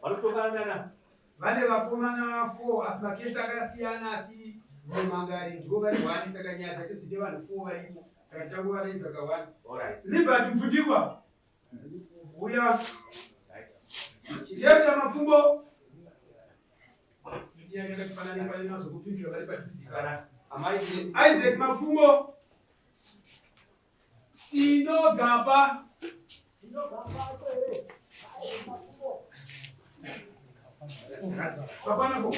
Vari kutongana nana? Vane vakomana 4 asi makesi akasiyana asi mumangari ndivo vari 1 saka nyaya dzacho dzine vanhu 4 varipo saka tichangovaraidza ka 1. Alright. Liberty Mfundikwa. Uya. Right. Jefta Mapfumbo. Nyaya yakatifanana fanana nazo kupindura vari padhuze. Kana amai Isaac Mapfumbo. Tinogapa. Papana ko.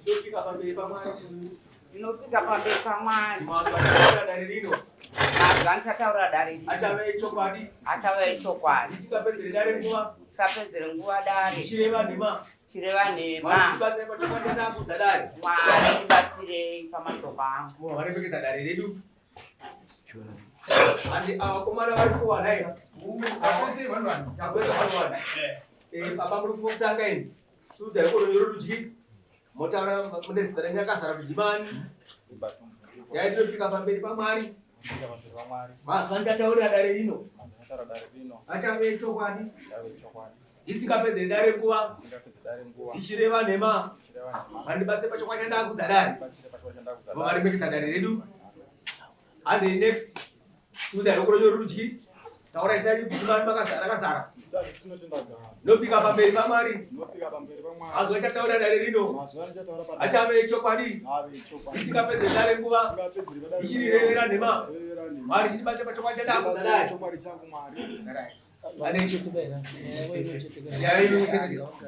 Tinopika pamberi paMwari. Tinopika pamberi paMwari. Mazwi achataura dare rino. Mazwi andichataura dare rino. Achave echokwadi. Achave echokwadi. Isingapedzere dare nguva. Isapedzere nguva dare. Ichireva nhema. Chireva nhema. Mwari tibatsirei pachokwadi chandakudza dare. Mwari tibatsirei pamashoko angu. Munhu varemekeza dare redu. Handi avakomana vari kuwana ira. Apese vanhu vanhu. Takweza vanhu vanhu. Eh, baba muri kutanga ini. Sudza reko runyoro rudyi. Motaura mune zita renyu akazara kujimani. Nyaya tinopika pamberi paMwari. Mazuva andataurira dare rino. Achave chokwadi. Isingapedzere dare nguva. Ichireva nhema. Vandibate pachokwadi chandakudza dare. Vavaremekeza dare redu. Handei next. Sudza roko renyu rudyi. Taura zita renyu kujimani makazara rakazara. Nopika pamberi paMwari. Mazuva achataura dare rino. Achave chokwadi. Isingapedze dare nguva. Ichirirevera nhema. Mwari chitibate pachokwadi chandakudza dare.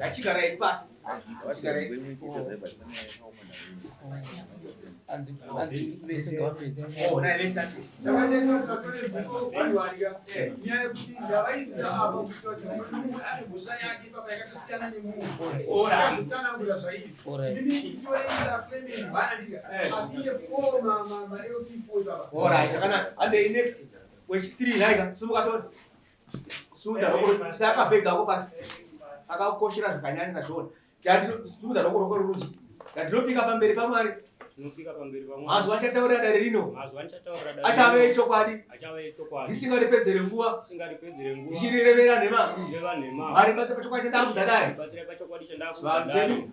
Achigarai pasi. Achigarai. Oh, naye vese ati. Nyaya yekuti ndavaisira apa kuitira kuti mumwe ane mhosva yake ipapa yakatosiyana nemumwe. Alright. Kutsanangura zvairi. Alright. Inini itoreisa Clement Hwana ndika. Asi ine 4 ma ma ma LC 4 ipapa. Alright, zvakanaka. Handei next. Wechitiri nhaika. Simuka tone. Sunda roko saka bhega ako pasi. Akakukoshera zvakanyanya ndazviona. Sunda roko roko rurudyi. Ndinopika pamberi paMwari. Tinopika pamberi paMwari. Mazuva achataurira dare rino. Mazuva andichataurira dare. Achave echokwadi. Achave echokwadi. Ndisingaripedzere nguva. Ndisingaripedzere nguva. Ndichirirevera nhema. Ndichireva nhema. Mwari batsira pachokwadi chandakudza dare. Batsira pachokwadi chandakudza Vanhu dare. vedu.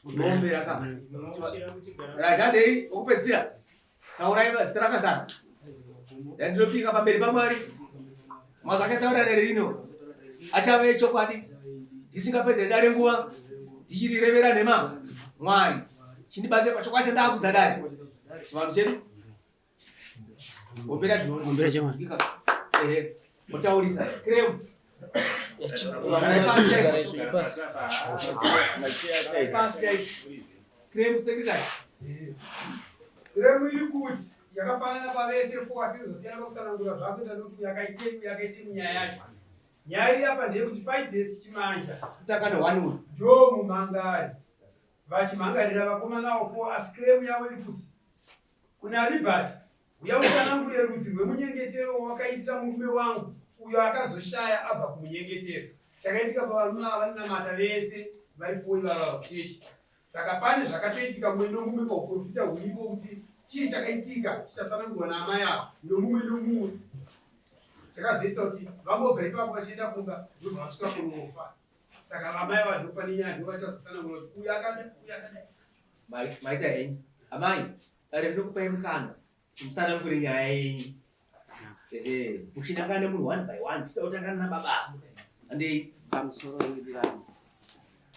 Kunoombera ka. Munomuchira kuti gara. Right, handei okupedzisira. Taurai zita rakazara. Ndinopika pamberi paMwari. Mazuva achataura dare rino. Achave echokwadi. Ndisingapedzere dare nguva. Ndichirirevera nhema. Mwari. Chindibatsira pachokwadi chandakudza dare. Chivanhu chedu. Ombera zvinoona. Ombera chemwari. Ehe. Motaurisa. Krem. Garai pasi chaiko. Garai zvenyu pasi. Garai pasi chaiko. Krem secretary. Remu iri kuti yakafanana pavese fo asi inozosiyana pakutsanangura zvako ndanoti uyu akaitei uyu akaitei munyaya yacho. Nyaya iri apa ndeyekuti Fides Chimanja Kutanga ne one uyu. Joe Mumhangari vachimhangarira vakomana avo fo asi claim yavo iri kuti kuna Liberty uya utsanangure rudzi rwemunyengetero wawakaitira murume wangu uyo akazoshaya abva kumunyengetero. Chakaitika pavarume ava vanonamata vese vari fo ivava vachechi. Saka pane zvakatoitika mumwe nomumwe pauprofita huripo kuti chii chakaitika chichatsanangurwa naamai ava nomumwe nomumwe. Chakazoita kuti vambobva ipapo vachienda kumba ndobva vasvika kunofa. Saka amai ava ndopane nyaya ndovachazotsanangura kuti uyu akadai uyu akadai. Maita henyu. Amai, dare rinokupai mukana musanangure nyaya yenyu. Ehe, muchinangana nemunhu one by one, tichida kutangana nababa. Handei. Pamusoro wedu vanhu.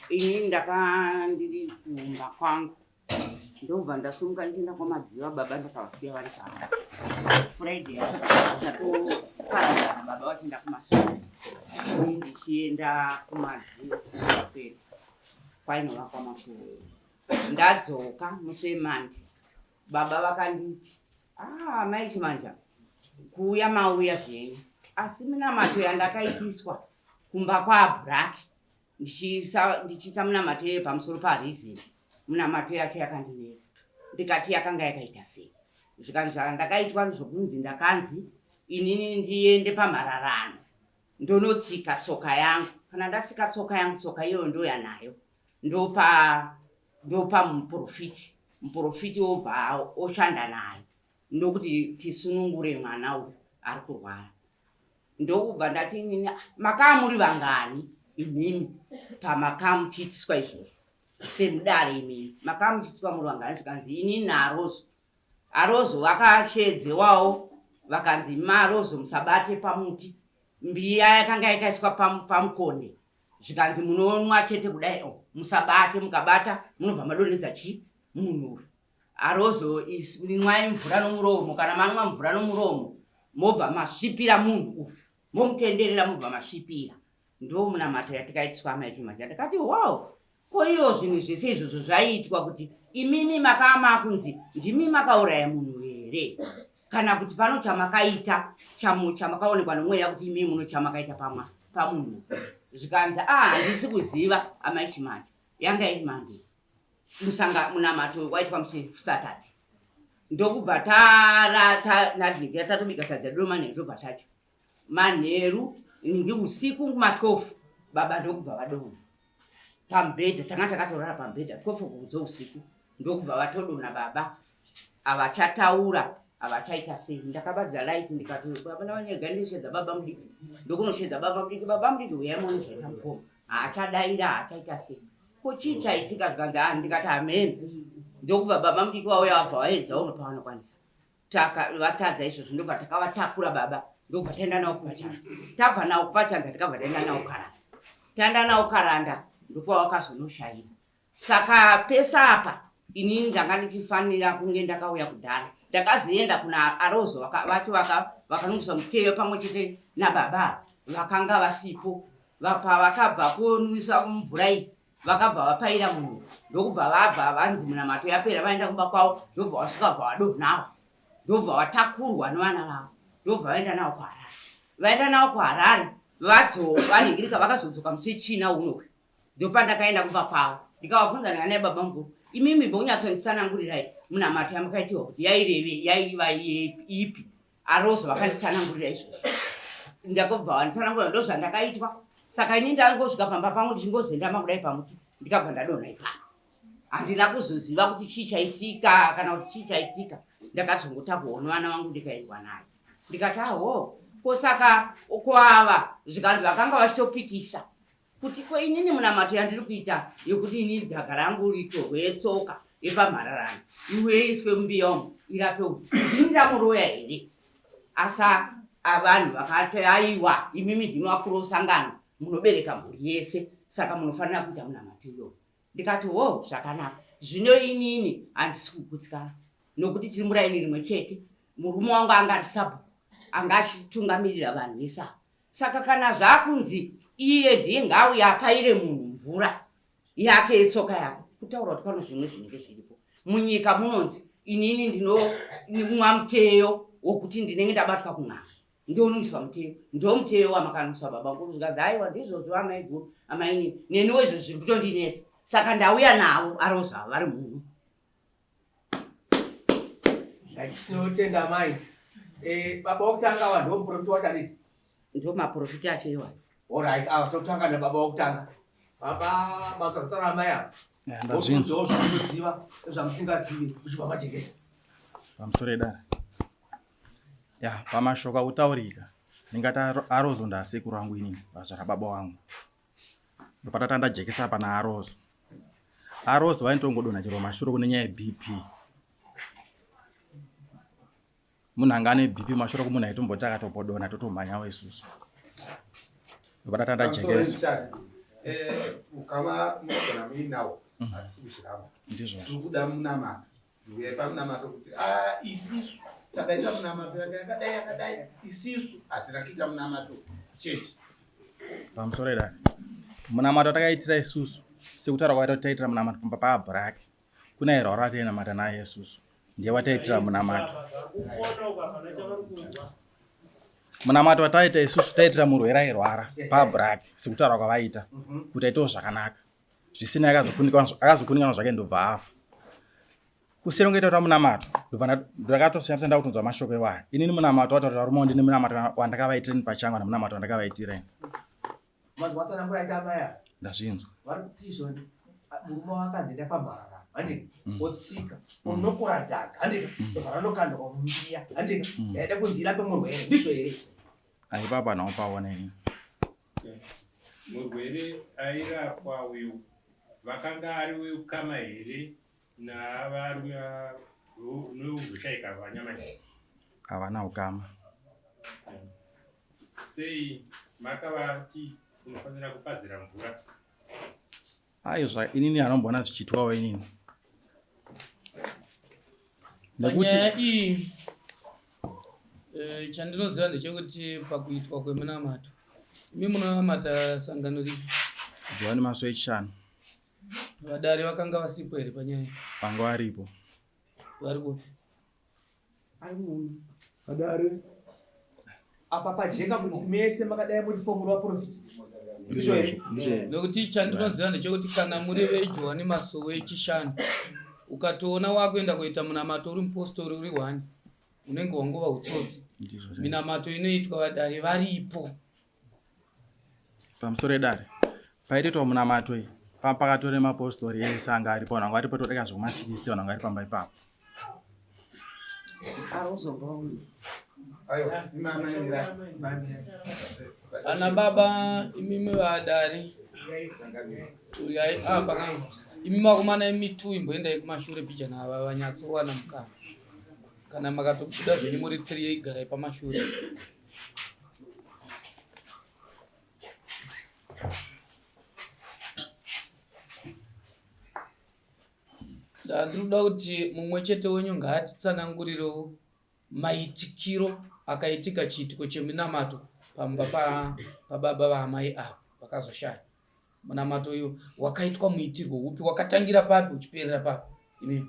Ini ndaka ndiri kumba kwangu ndobva ndasumuka ndichienda kwamadziva baba ndakavasiya vari pamba. Friday tatoparadzana baba vachienda kumasoro ini ndichienda kumadziva kwedu kwainova kwamakuru. Ndadzoka musi weMonday baba vakanditi ah, mai Chimanja kuuya mauya zvenyu asi minamato yandakaitiswa kumba kwaBraki ndichiita munamato iyoyo pamusoro paReason munamato yacho yakandinetsa ndikati yakanga yakaita sei zvikanzi zvandakaitwa zvokunzi ndakanzi inini ndiende pamhararano ndonotsika tsoka yangu kana ndatsika tsoka yangu tsoka iyoyo ndoya nayo ndopa ndopa muprofiti muprofiti obva oshanda nayo ndokuti tisunungure mwana uyu ari kurwara. Ndokubva ndati inini, ah, makaa muri vangani imimi pamakaa muchiitiswa izvozvo semudare imimi makaa muchiitiswa muri vangani? Zvikanzi inini naArozo. Arozo vakasheedzewawo vakanzi marozo musabate pamuti, mbiya yakanga yakaiswa pamukonde, zvikanzi munonwa chete kudai, oh, musabate, mukabata munobva madonhedza chii munhu uyu. Arozo nwai mvura nomuromo, kana manwa mvura nomuromo mobva masvipira munhu uyu, momutenderera mobva masvipira. Ndo munamato yatikaitiswa amai Chimanja. Ndakati wow, ko iyo zvinhu zvese izvozvo zvaiitwa kuti imimi makaa makunzi ndimi makauraya munhu here, kana kuti pano chamakaita chamakaonekwa nomweya kuti imimi muno chamakaita pamwa pamunhu? Zvikanzi a ah, handisi kuziva amai Chimanja. Yanga iri Mande musanga munamato waitwa musi Saturday, ndokubva tara tatobika sadza redu manheru, tobva tadya manheru ningi usiku kuma12, baba ndokubva vadonha pamubhedha. Tanga takatorara pamubhedha 12 kudzo usiku, ndokubva vatodonha baba, havachataura, havachaita sei. Ndakabatidza light ndikati, baba navanyega ndinoshedza baba mudiki. Ndokunoshedza baba mudiki, baba mudiki, uyai muone zvaita mukoma, haachadaira, haachaita sei, ko chii chaitika? Zvikanzi, ah, ndikati amen. Ndokubva baba mudiki vauya, vabva vaedza uno pavanokwanisa, taka vatadza izvozvo, ndobva takavatakura baba, ndobva taenda navo kupachanza. Tabva navo kupachanza, tikabva taenda navo Karanda. Taenda navo Karanda, ndokwavakazonoshaira. Saka pese apa inini ndanga ndichifanira kunge ndakauya kudhara. Ndakazoenda kuna Arozo vacho vakanongosa muteyo pamwe chete nababa, vakanga vasipo. Pavakabva kunwisa mvura iyi, vakabva vapaira munhu, ndokubva vabva vanzi munamato yapera, vaenda kumba kwavo, ndobva vasvika bva vadonhawo, ndobva vatakurwa nevana vavo, ndobva vaenda navo kuHarare. Vaenda navo kuHarare, vadzo vanhingirika, vakazodzoka musi wechina unoyu. Ndopandakaenda kumba kwavo, ndikavabvunza, ndikanaye baba mukuru, imimi bonyatsonditsanangurirai munamato yamakaitiwa kuti yaireve yaiva ipi? Arozo vakanditsanangurira izvozvo, ndakobva vanditsanangurira ndozvandakaitwa. Saka ini ndangosvika pamba pangu ndichingozendama kudai pamuti, ndikabva ndadonha ipapo. Handina kuzoziva kuti chii chaitika kana kuti chii chaitika. Ndakazongotakurwa nevana vangu, ndikaendwa nayo. Ndikati aho, ko saka kwava? Zvikanzi vakanga vachitopikisa kuti ko inini munamato yandiri kuita yekuti ini dhaga rangu ritorwe yetsoka yepamhararano iwe iswe mumbiya umu irape uyu, ndini ndamuroya here? Asa avanhu vakati aiwa, imimi ndimi vakuru osangano, munobereka mhuri yese, saka munofanira kuita munamato iyoyo. Ndikati ho, zvakanaka. Zvino inini handisi kugutsikana nokuti tiri muraini rimwe chete, murume wangu anga ari sabhuku, anga achitungamirira vanhu vese ava. Saka kana zvakunzi iye ndiye ngaauye apaire munhu mvura yake yetsoka yake, kutaura kuti pano zvimwe zvinenge zviripo munyika munonzi inini ndinomwa muteyo wokuti ndinenge ndabatwa kun'anga, ndionwisa muteyo, ndo muteyo wamakanwisa baba mukuru. Zvikanzi aiwa, ndizvozvo amaiguru, amainini, neniwo izvo zviri kutondinetsa. Saka ndauya navo aroza vari muno. Tinotenda mai. Baba wokutanga ava ndo muprofita wacho anditi? Ndo maprofita acho iwayo. Alright, ava tokutanga nababa wokutanga. Baba makataura mai ava. Ndazvinzwa. Zvamunoziva nezvamusingazivi uchibva majekesa. Pamusoro edare. Ya, pamashoko akutaurika. Ndingati Arozo ndasekuru angu inini, vazvara baba wangu. Ndopatata ndajekesa pana Arozo. Arozo vaintongodonha chero mashure kune nyaya yeBP. Munhu anga ane BP mashure kumunhu aitomboti akatopodonha totomhanyawo isusu. Ndopatata ndajekesa. Ukama munogona muinawo, hatisi kuzviramba. Ndizvozvo. Tiri kuda munamato. Uyai pamunamato kuti ah, isisu takaita munamato yanga yakadai yakadai, isisu hatina kuita munamato kuchechi. Pamusoro edare. Munamato watakaitira isusu sekutaura kwaita kuti taitira munamato pamba paAbhuraki. Kuna airwara watainamata naye isusu. Ndiye wataitira munamato. Munamato wataita isusu taitira murwere airwara paAbhuraki sekutaura kwavaita kuti aitewo zvakanaka. Zvisina akazokunikana zvake ndobva afa. Kusiyana kungaita kuti munamato ndobva ndakatosiyana ndakutonzwa mashoko iwaya. Inini munamato wataura varume ndine munamato wandakavaitira ini pachangu nemunamato wandakavaitira ini. Mazwa tsanangura aita amai ava. Ndazvinzwa. Vari kuti izvo murume wakanzi enda pamharara, handika? Otsika, unokura dhaga, handika? Ndobva ranokandwa mumbiya, handika? Yaida kunzi irape murwere, ndizvo here? Aipapo hanawo paona ini. Murwere airapwa uyu vakanga ari weukama here navarume neuzoshaika vanyamashi? Havana ukama. Sei makavati unofanira kupazira mvura? Aizva inini anomboona zvichiitwawo inini. Nekuti nyaya iyi eh, chandinoziva ndechekuti pakuitwa kwemunamato imi munonamata sangano ripi? Johani Maso echishanu. Vadare vakanga vasipo here panyaya? Vanga varipo. Vari kupi? Ari muno. Vadare. Apa pajeka kuti mese makadai muri fomu rwaprofiti. Ndizvo here? Nekuti chandinoziva ndechekuti kana muri veJohani Masowe echishanu ukatoona wakuenda kuita munamato uri mupostori uri one unenge wangova utsotsi. Minamato inoitwa vadare varipo. Pamusoro edare paitoitwa munamato iyi pakatore mapostori ese anga aripo vanhu vanga varipo todeka zvekuma 60 vanhu vanga vari pamba ipapo. Ana baba imimi vadare uyai apa kana imi vakomana imi two imboendai kumashure pijana ava vanyatsowana mukana kana makatobuda zvenyu muri three garai pamashure. Ndinoda kuti mumwe chete wenyu ngaatitsanangurirewo maitikiro akaitika chiitiko cheminamato pamba pababa vaamai ava vakazoshaya. Munamato uyu wakaitwa muitirwo upi, wakatangira papi uchiperera papi? Imi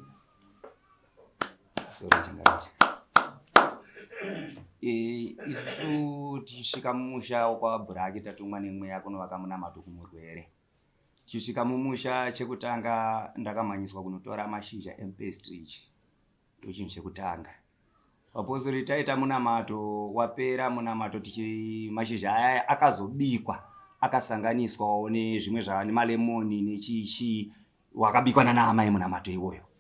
e, isu tichisvika mumusha wokwaBhuraki tatumwa nemweya kunovaka munamato kumurwere. Tichisvika mumusha chekutanga ndakamhanyiswa kunotora mashizha emupestridge ndochinhu chekutanga. Vapostori taita munamato wapera munamato tichi mashizha aya akazobikwa akasanganiswawo nezvimwe zva nemalemoni nechichi wakabikwa nana amai munamato iwoyo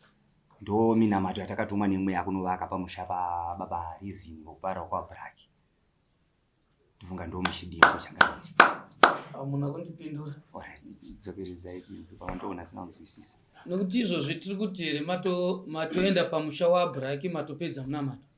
ndo minamato yatakatumwa nemweya kunovaka pamusha pababa Rizini vokupara kwaBraki. Ndifunga ndo muchidimbu changamire. Hamuna kundipindura. Dzokeredzai tinzwe pawandoona asina kunzwisisa. Nekuti izvozvi tiri kuti here mato matoenda pamusha waBraki matopedza munamato.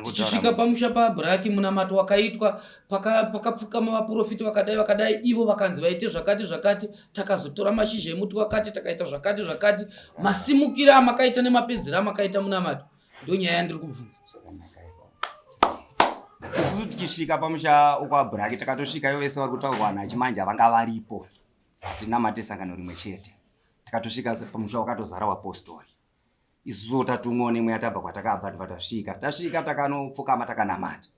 Tichisvika pamusha paBraki munamato wakaitwa pakapfukama paka vaprofiti vakadai vakadai ivo vakanzi vaite zvakati zvakati takazotora mashizha emuti wakati takaita zvakati zvakati masimukiro amakaita nemapedzero amakaita munamato ndonyaya yandiri kubvunza. Isusu tichisvika pamusha ukwaBraki takatosvika ivo vese vari kutaurwa nachimanje vanga varipo hatinamate sangano rimwe chete takatosvika pamusha wakatozara wapostori isusu tatumwawo nemweya tabva kwatakabva tobva tasvika tasvika takanopfukama takanamata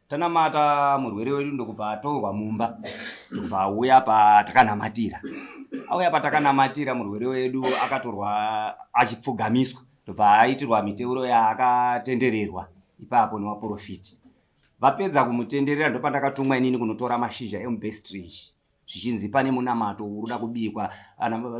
tanamata murwere wedu ndokubva atorwa mumba ndokubva auya patakanamatira auya patakanamatira murwere wedu akatorwa achipfugamiswa ndobva aitirwa miteuro yaakatendererwa ipapo newaporofiti vapedza kumutenderera ndopandakatumwa inini kunotora mashizha emubestridge zvichinzi pane munamato uruda kubikwa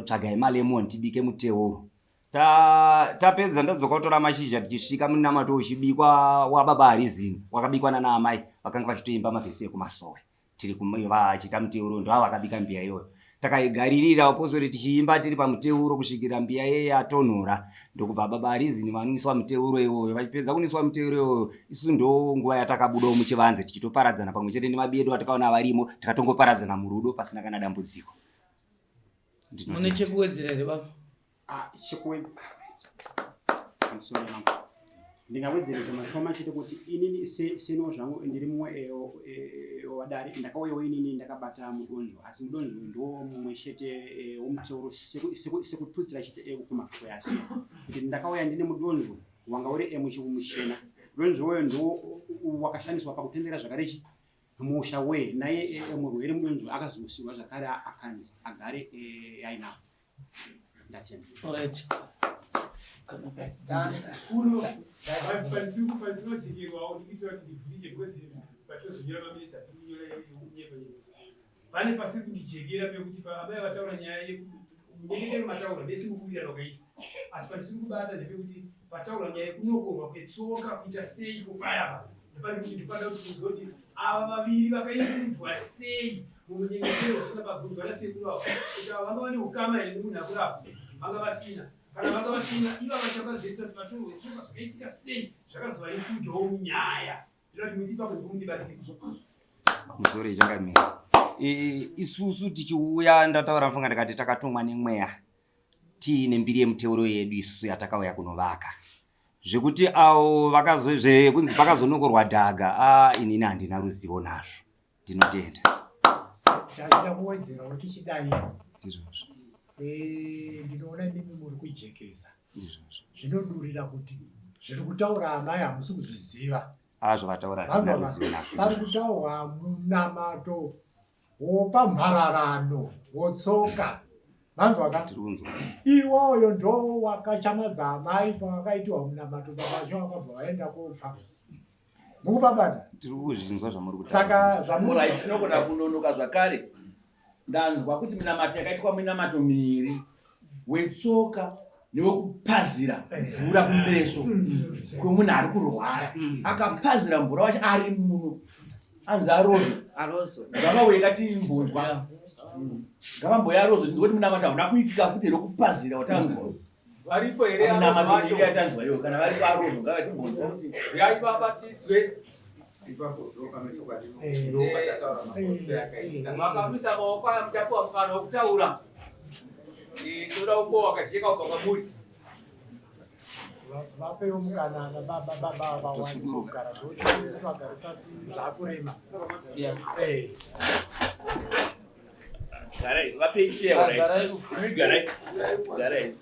tsvagai malemon tibike muteuro tapedza ndadzoka kutora mashizha tichisvika munamato uchibikwa wababa harizini wakabikwa nana amai vakanga vachitoimba mavhesi ekumasowe tiri vachiita muteuro ndova vakabika mbiya iyoyo takaigaririra vapostori tichiimba tiri pamuteuro kusvikira mbiya iye yatonhora ndokubva baba harizini vanwiswa muteuro iwoyo vachipedza kuniswa muteuro iwoyo isu ndo nguva yatakabudawo muchivanze tichitoparadzana pamwe chete nemabi edu atakaona varimo tikatongoparadzana murudo pasina kana dambudziko mune chekuwedzera here baba Ah, chekuwedzera pamusoro yangu ndingawedzeredza mashoma chete kuti inini seno zvangu ndiri mumwe eh, eh, wadare ndakauyawo inini ndakabata mudonzvo asi mudonzvo ndiwo mumwe chete eh, womuteuro sekututsira chete kumashoko yasi kuti ndakauya ndine mudonzvo wanga uri muchena mudonzvo uyo ndiwo wakashandiswa pakutendera zvakare chi musha we naye murwere mudonzvo akazosiwa zvakare akanzi agare ainawo ndatenda Alright. Pane pasiri kundijekera pekuti amai vataura nyaya yemunyengetero mataura vese mukuwirirana wakaita asi pandisiri kubata ndepekuti pataura nyaya yekunokorwa kwetsoka kuita sei kupaya pa Ndopandikuti ndikuda kuti kuzwa kuti ava vaviri vakaindwa sei mumunyengetero usina pabvunzwa nasekuru avo kuti ava vanga vane ukama here nemunhu akurapwa vanga vasina kana vanga vasina ivo vachakazoita kuti vatorwe tsoka zvakaitika sei zvakazovainkudawo munyaya ndinoda kuti mudipa kuti mundibatsire. Musoro ichangamira. Isusu tichiuya ndataura mfunga ndikati takatumwa nemweya tiine mbiri yemuteuro yedu isusu yatakauya kunovaka zvekuti avo vakazokunzi pakazonokorwa dhaga a inini handina ruzivo nazvo ndinotenda. Ndachida kuwedzerawo tichidai ndizvozvo eh, ndinoona imimi muri kujekesa ndizvozvo zvinodurira kuti zviri kutaura amai hamusi kuzviziva azvo vataura handina ruzivo nazvo pari kutaurwa munamato wopamhararano wotsoka manzwa ka iwoyo ndo wakachamadza amai pawakaitiwa munamato babacho wakabva vaenda kopfa mukubabata tiri kuzvinzwa zvamuri kutaura saka zvamuri tinogona kunonoka zvakare ndanzwa kuti minamato yakaitwa minamato miiri wetsoka newekupazira mvura kumeso kwemunhu ari kurwara akapazira mvura wacho ari muno anzi arozo arozo ngavauye ngatimbonzwa ngavamboya arozo tinzwa kuti munamato hauna kuitika futi here wekupazira watanzwa varipo here munamato miiri yatanzwa iwo kana varipo arozo ngavatimbonzwa kuti uyai baba tidzwe Ipapo ndopane chokwadi ndopachataura maporofita akaita. Makamisa maoko aya muchapiwa mukana wekutaura. Tinoda ukowa wakajeka kubva kwamuri. Vapewo mukana ana baba baba vawane kugara vagare pasi zvakurema. Garai, vapei share right. Imi garai. Garai.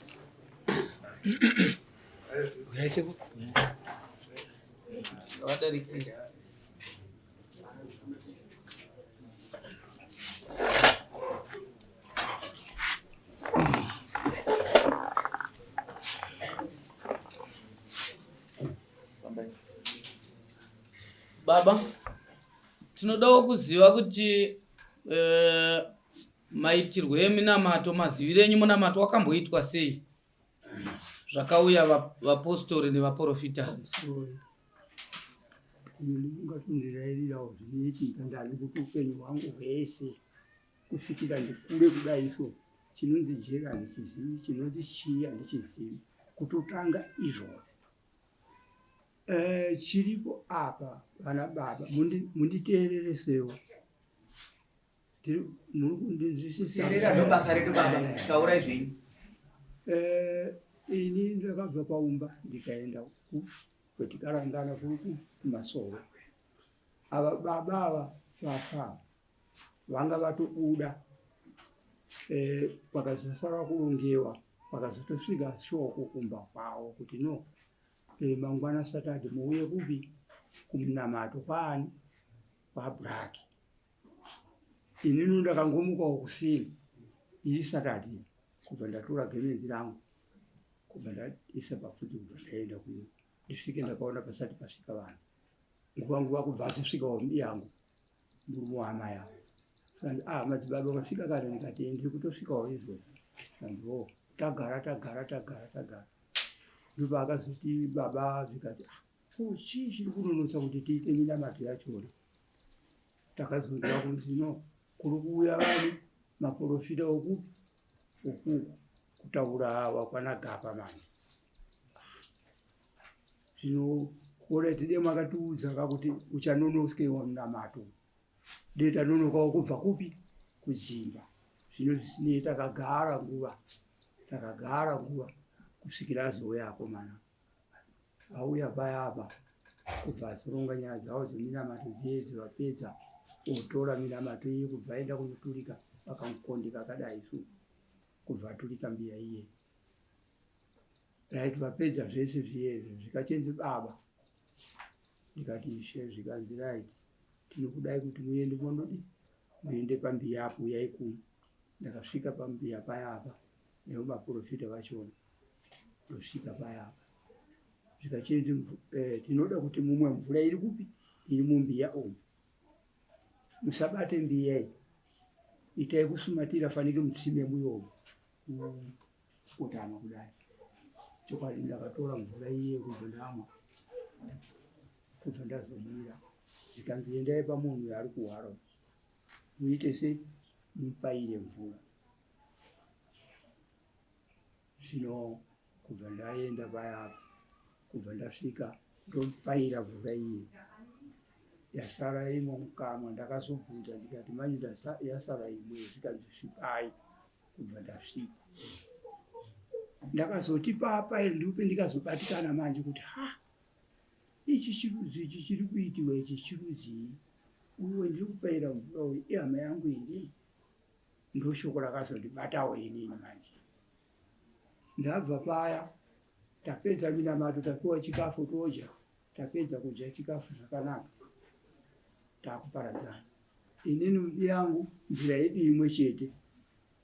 Vadarike. Baba, tinodawo kuziva kuti eh, maitirwo eminamato, maziviro enyu munamato wakamboitwa sei? Zvakauya vapostori nevaporofita. Ungatondirairirawo zvinoitika ndani kuti upenyu hwangu hwese kusvikira ndikure kudai so chinonzi jeri handichizivi chinonzi chii handichizivi kutotanga izvozvo eh, chiripo apa vana baba munditeereresewo muri kundinzwisisa Teerera ndo basa redu baba taurai zvenyu eh, ini ndakabva paumba ndikaenda kwetikarangana kuri kumasowe ava baba ava vafa vanga vatobuda eh, pakazosara kurongewa pakazotosvika shoko kumba kwavo kuti no eh, mangwana satade muuye kupi kumunamato kwaani kwabraki Inini ndakangomukawo kuseni iri Saturday kubva ndatora gemenzi rangu kubva ndaisa pafudzi kubva ndaenda kuno ndisvike ndakaona pasati pasvika vanhu nguva nguva kubva azosvikawo yangu murume waamai avo kanzi ah madzibaba vasvika kare ndikati ndiri kutosvikawo izvozvo kanzi o oh, tagara tagara tagara tagara ndopaakazoti baba zvikati ah ko chii chiri kunonotsa kuti tiite minamato yachona Takazonzwa kunzi no kuri kuuya vanhu maporofita okupi okuku kutaura awa kwana gapa manje zvino kuona tide makatiudza ka kuti uchanonoskewa munamato de tanonokawo kubva kupi kudzimba zvino zvisinei takagara nguva takagara nguva kusvikira azouya akomana Auya paya apa kubva azoronga nyaya dzavo dzeminamato dziye dzivapedza otora minamato iye kubva aenda kunoturika pakamukonde kakadai su kubva aturika mbiya iye right vapedza zvese zviye izvo zvikachenzi baba ndikati ishe zvikanzi right tinokudai kuti muende mondodi muende pambiya apo uyai kuno ndakasvika pambiya paya apa nevaprofita vachona ndosvika paya apa zvikachinzi eh, tinoda kuti mumwe mvura iri kupi iri mumbiya umu musabate mbiya iyi itai kusumatira fanike mutsime muyomo kutama kudai chokwadi ndakatora mvura iye kubva ndamwa. Kubva ndazomira zvikanzi endai pamunhu uyo ari kuhwara uyu muite se mupaire mvura. Zvino kubva ndaenda paya apa kubva ndasvika ndopaira mvura iye yasara imwe mukamwa ndakazobvunza ndikati manje yasara imwe zvikanzi svipai kubva ndasvipa ndakazoti papa ndipo ndikazobatikana manje kuti ha ichi chirudzi ichi chiri kuitiwa ichi chirudzii uyo ndiri kupaira mvura uyu ihama yangu here ndoshoko rakazondibatawo inini manje ndabva paya tapedza minamato tapiwa chikafu todya tapedza kudya chikafu zvakanaka takuparadzana inini yangu nzira yedu imwe chete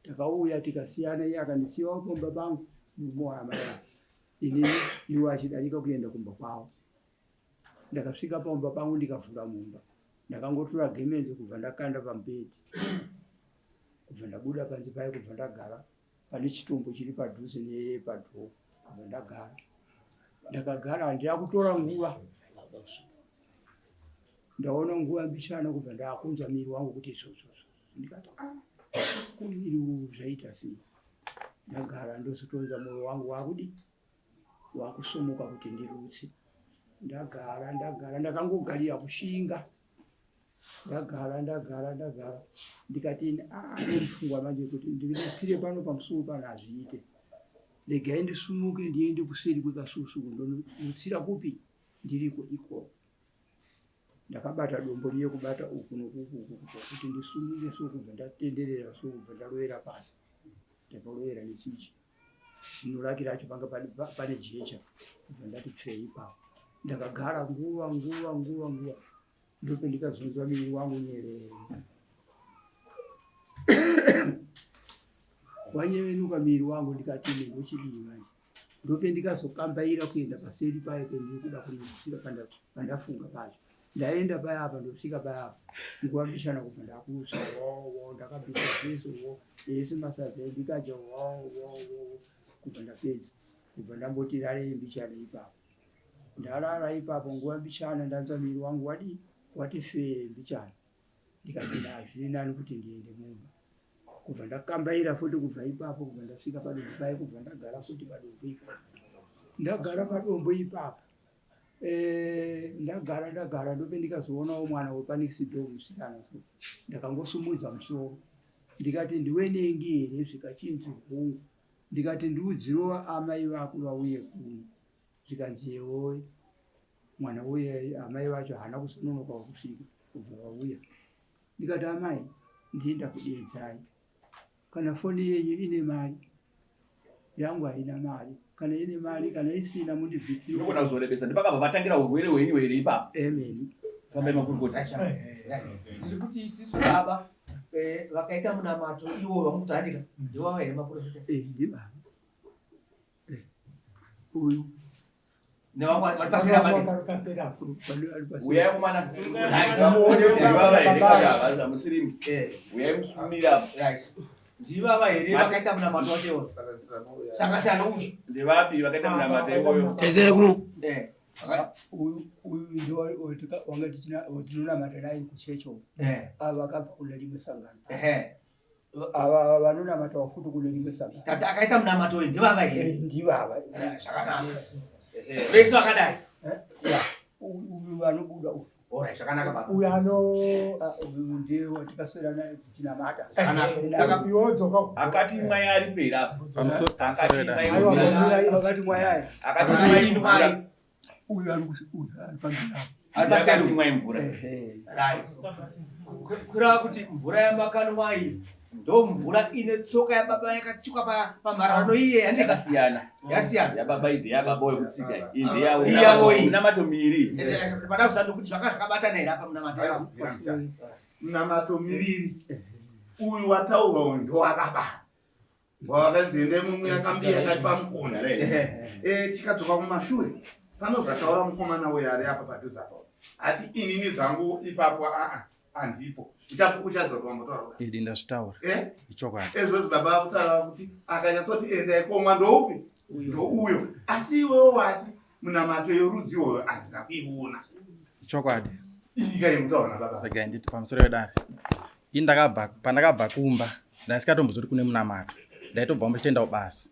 takauya tikasiyana iye akandisiyawo pamba pangu murume waamai inini iwo achidarika kuenda kumba kwavo Ndakasvika pamba pangu ndikavhura mumba ndakangotora gemenzi kubva ndakanda pamubhedhi kubva ndabuda panze paye kubva ndagara pane chitombo chiri padhuze nepadhoo kubva ndagara ndakagara handina kutora nguva ndaona nguva mbichana kubva ndakunzwa miri wangu kuti izvozvozvo ndikati ah kumiri uwu zvaita sei ndagara ndozotonza mwoyo wangu wakudi wakusumuka kuti ndirutse ndagara ndagara ndakangogarira kushinga ndagara ndagara ndagara ndikati ah, nemupfungwa manje kuti ndirutsire pano pamusuwo pano hazviite regai ndisumuke ndiende kuseri kwekasusu kundorutsira kupi ndiriko ikoko ndakabata dombo riye kubata uku nokuku uku kuti ndisumuke so kubva ndatenderera so kubva ndarovera pasi ndakarovera nechichi Zino rake racho panga pane jecha kubva ndati pfee ipapo ndakagara nguva nguva nguva nguva ndope ndikazonzwa miri wangu nyerere wanyevenuka miri wangu ndikati ine ndochidii manje ndope ndikazokambaira kuenda paseri payo pendiri kuda kunousira pandafunga pacho ndaenda paya apa ndosvika paya apa nguva mbishana kubva ndakusa wowo ndakabika zvese wo ese masadza endikadya wowowo kubva ndapedza kubva ndamboti rarei mbichana ipapo ndarara ipapo nguva mbichana ndanzwa miri wangu wadii wati fee mbichana ndikati hazviri nani kuti ndiende mumba kubva ndakambaira futi kubva ipapo kubva ndasvika padombo paye kubva ndagara futi padombo ipapo ndagara padombo ipapo eh, ndagara ndagara ndope ndikazoonawo mwana wepanext door musikana so ndakangosumudza musoro ndikati ndiwe nengi here zvikachinzi hongu ndikati ndiudzirewo amai vako vauye kuno zvikanzi yewoe mwana uye amai vacho haana kuzononoka kusvika kubva vauya ndikati amai ndii ndakudeedzai kana foni yenyu ine mari yangu haina mari kana ine mari kana isina mundibvisire kuzorebesa ndipakabva vatangira urwere hwenyu here ipapo amen fambai makurukota ndiri kuti isisu baba eh, vakaita munamato iwo vamukutandika ndiwava here maprofita eh, ndibaba uyu nevamwe vari paseri apa vari paseri apa uyai kumana muone kuti ndivava here kana havana musirimu uyai musumira apa right ndivava here vakaita munamato wacho iwoyo saka siyana uyu ndevapi vakaita munamato iwoyo tese kuno eh uyu uyu ndiwo wanga tinonamata naye kuchechi uku ava vakabva kune rimwe sangano ehe ava vanonamata wafuti kune rimwe sangano tati akaita munamato uyu ndivava here eh, ndivava eh, zvakanaka vese vakadai eh, uyu vanobuda uyu Alright, zvakanaka baba. Uyu ano ah, uyu ndiye watikaswera naye tichinamata. Zvakanaka. Iwe wodzoka. Akati mwai ari pera apa. Pamusoro Akati pamusoro mwai Aiwa, akati mwai ari. Akati mwai mvura. Uyu ari uyu ari pamberi apo. Ari paseri Akati mwai mvura. Ehe. Right. Kureva kuti mvura yamakanwa iyi ndo mvura ine tsoka yababa yakatsikwa pamhararano iye handika Yakasiyana. Yasiyana. Yababa iyi ndeyababa wekutsika iyi. Iyi ndeyavo. Iyi yavo iyi. Munamato miri. Pada kuzati kuti zvanga zvakabatana here apa munamato Aiwa, mira, munamato miviri uyu wataurwa uyu ndowababa Wakanzi endai mumwira kambiya kari pamukona. Eh, tikadzoka kumashure pano zvataura mukomana uyo ari apa padhuze apa. Ati inini zvangu ipapo aa andipo. Uchaziva kuti wambotaura kudai. Idi ndazvitaura. Eh? Ichokwadi. Ezvozvi baba vakutaura kuti akanyatsoti endai komwa ndoupi? Ndouyo. Asi iwewo wati munamato yorudzi iwoyo handina kuiona. Chokwadi. Iyi iri kutaurwa nababa. Regai nditi pamusoro pedare. Ini ndakabva pandakabva kumba ndaisikatombozoti kune munamato. Ndaitobva muchitenda kubasa.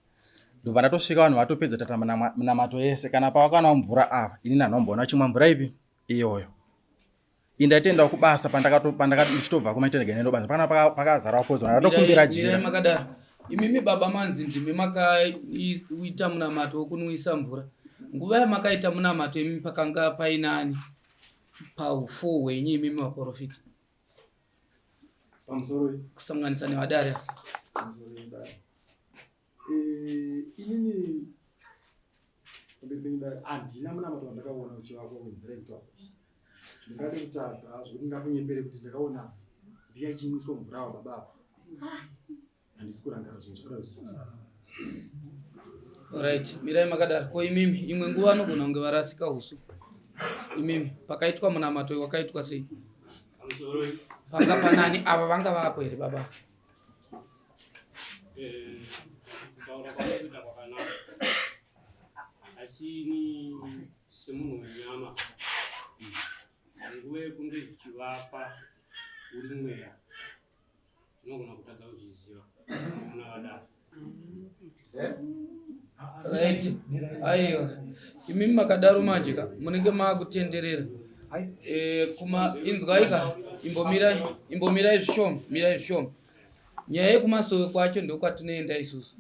Ndobva ndatosvika vanhu vatopedza tata munamato yese kana pavakanwa mvura ava ini nhanomboona vachimwa mvura ipi iyoyo. Ini ndaitoendawo kubasa pandakato pandakati ndichitobva kuma nditoenda kuenda kubasa. Pana pakazara vakozi vanhu vatokumbira jira. Mirai makadaro. Imimi baba manzi ndimi makaita munamato wekunwisa mvura. Nguva yamakaita munamato imi pakanga painani paufuwo hwenyu imimi vaporofita? Pamusoro kusanganisa nevadare. Eh, inini pamberi penyu dare handina munamato wandakaona uchivakwa wenzira yekutaura izvi ndingade kutadza zvekuti ndingakunyepere kuti ndakaona mbiya ichinwiswa mvura wa baba apa handisi kurangarira zvinhu zvakadaro zvichiitika Right, mirai makadaro. Ko imimi imwe nguva anogona kunge varasika husu. Imimi pakaitwa munamato wakaitwa sei? Panga panani ava vanga vapo here baba? Eh, kutaura kwamukuita kwakanaka asi ini semunhu wenyama nguva yekunge zvichivakwa uri mweya unogona kutadza kuzviziva una vadaro Right. Aiwa. Imimi makadaro manje ka munenge makutenderera. Eh kuma inzwai ka imbomirai imbomirai zvishoma mirai zvishoma. Nyaya yekumasowe kwacho ndokwatinoenda isusu.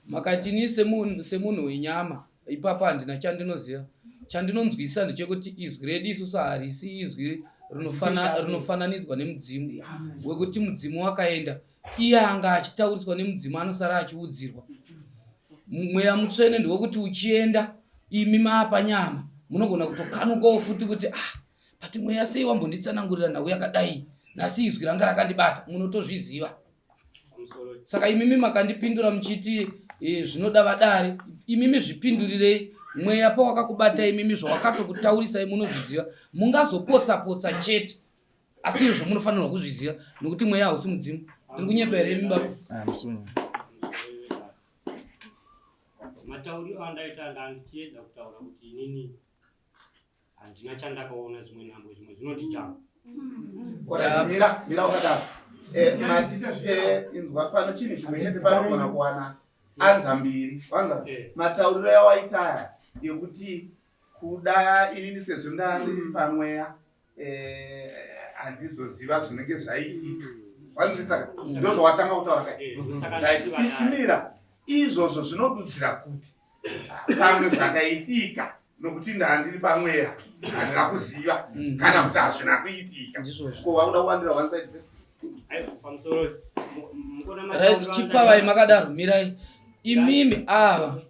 Makati ini semunhu semunhu wenyama ipapo handina chandinoziva. Chandinonzwisisa ndechekuti izwi redu isusu harisi izwi rinofana rinofananidzwa nemudzimu wekuti mudzimu wakaenda iye anga achitauriswa nemudzimu anosara achiudzirwa mweya mutsvene ndewekuti uchienda imi maapa nyama munogona kutokanukawo futi kuti ah but mweya sei wambonditsanangurira nhau yakadai nhasi izwi ranga rakandibata munotozviziva saka imimi makandipindura muchiti e, zvinoda vadare imimi zvipindurirei mweya pawakakubata imimi zvawakatokutaurisai munozviziva mungazopotsa potsa chete asi izvo munofanirwa kuzviziva nokuti mweya hausi mudzimu ndiri kunyepa here imi baba ah, matauriro andaita ndandichiedza kutaura kuti inini handina chandakaona zvimwe nhambo zvimwe zvinondijamba Alright, mira mira wakadaro eh, eh, inzwa pano chinhu chimwe chete panogona kuwana anza mbiri wanza eh. matauriro yawaita aya yekuti kuda inini sezvo ndandiri pamweya eh, handizoziva zvinenge zvaitika wanzwisisa ndozvawatanga kutaura kai eh, ichimira izvozvo zvinodudzira kuti pamwe zvakaitika nokuti ndandiri pamweya handina kuziva mm. kana kuti hazvina kuitika ko wakuda kuwandira one side right chipfavai makadaro mirai imimi ava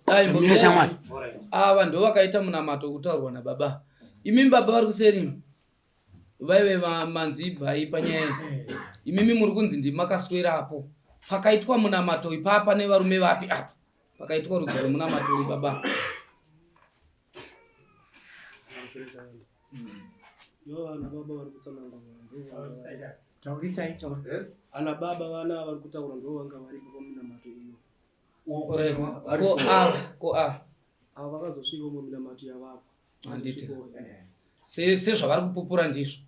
ava ndo vakaita munamato wekutaurwa nababa Imimi baba vari kuseri vaive manzi ibvai panyaya iyi. Imimi muri kunzi ndimakaswerapo. Pakaitwa munamato ipapa nevarume vapi apa? Pakaitwa rudzi rwemunamato uyu baba. Taurisai, taurisai. Ana baba vana vari kutaura ndo vanga varipo pamunamato iyo. Ko ava, ko ava. Ava vakazosvika muminamato yavakwa. handiti sezvavari kupupura ndizvo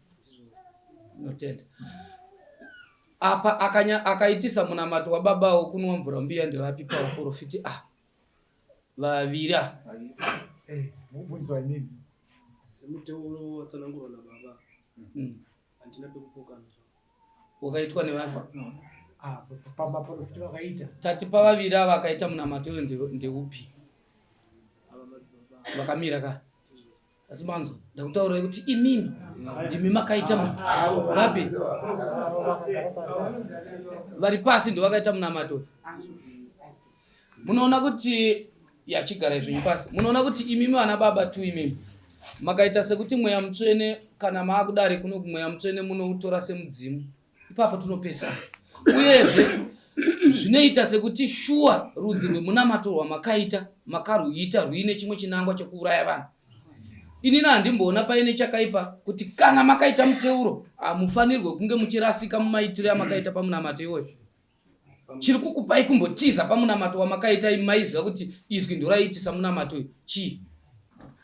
notenda apa akanya akaitisa munamato wababa wokunwa mvura mbuya ndevapi pavaprofiti a ah, vaviri a eh, mubvunzo imimi semuteuro watsanangurwa nababa Handina pekupokana. Wakaitwa nevanhu. Ah, pamaprofita vakaita. Tati pavaviri ava akaita munamato uyo ndeupi? Vakamira ka. Asi manzwa ndakutaurai kuti imimi ndimi makaita vapi vari pasi ndovakaita munamato Munoona kuti yachigarai zvenyu pasi. Munoona kuti imimi vana baba tu imimi makaita sekuti mweya mutsvene kana maakudare kuno kumweya mutsvene munoutora semudzimu ipapo tinopesana uyezve zvinoita sekuti shuwa rudzi rwemunamato rwamakaita makarwuita rwuine chimwe chinangwa chekuuraya vanhu inini handimboona paine chakaipa kuti kana makaita muteuro hamufanirwe kunge muchirasika mumaitiro amakaita pamunamato iwoyo chiri kukupai kumbotiza pamunamato wamakaita imi maiziva kuti izwi ndoraiitisa munamato uyu chii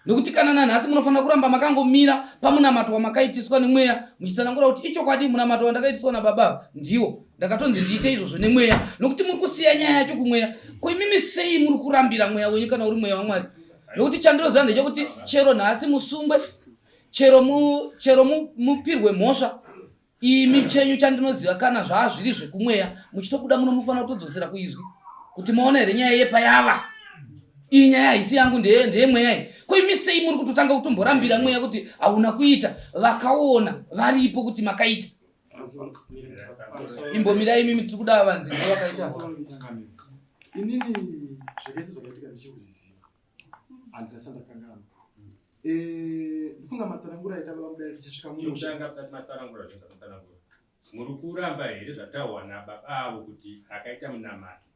Nekuti kana nanhasi munofanira kuramba makangomira pamunamato wamakaitiswa nemweya muchitsanangura kuti ichokwadi munamato wandakaitiswa nababa ndiwo ndakatonzi ndiite izvozvo nemweya nokuti muri kusiya nyaya yacho kumweya. Ko imimi sei muri kurambira mweya wenyu kana uri mweya waMwari? Nokuti chandinoziva ndechekuti chero nhasi musungwe, chero mu, chero mu, mupirwe mhosva Imi chenyu chandinoziva kana zvazviri zvekumweya muchitobuda muno munofanira kutodzosera kuizwi kuti maona here nyaya yepayava iyi nyaya haisi yangu ndeyemweya iyi ko imi sei muri kutotanga kutomborambira mweya kuti hauna kuita vakaona varipo kuti makaita imbomirai imimi tiri kuda vanzi vakaita inini zvekese zvakaitika ndichikuzviziva handina chandakanganwa Eh, ndofunga matsanangura aita baba mudare tichisvika musha. Chekutanga musati matsanangura zvinhu zvamatsanangura. Muri kuramba here zvataurwa nababa avo kuti akaita munamato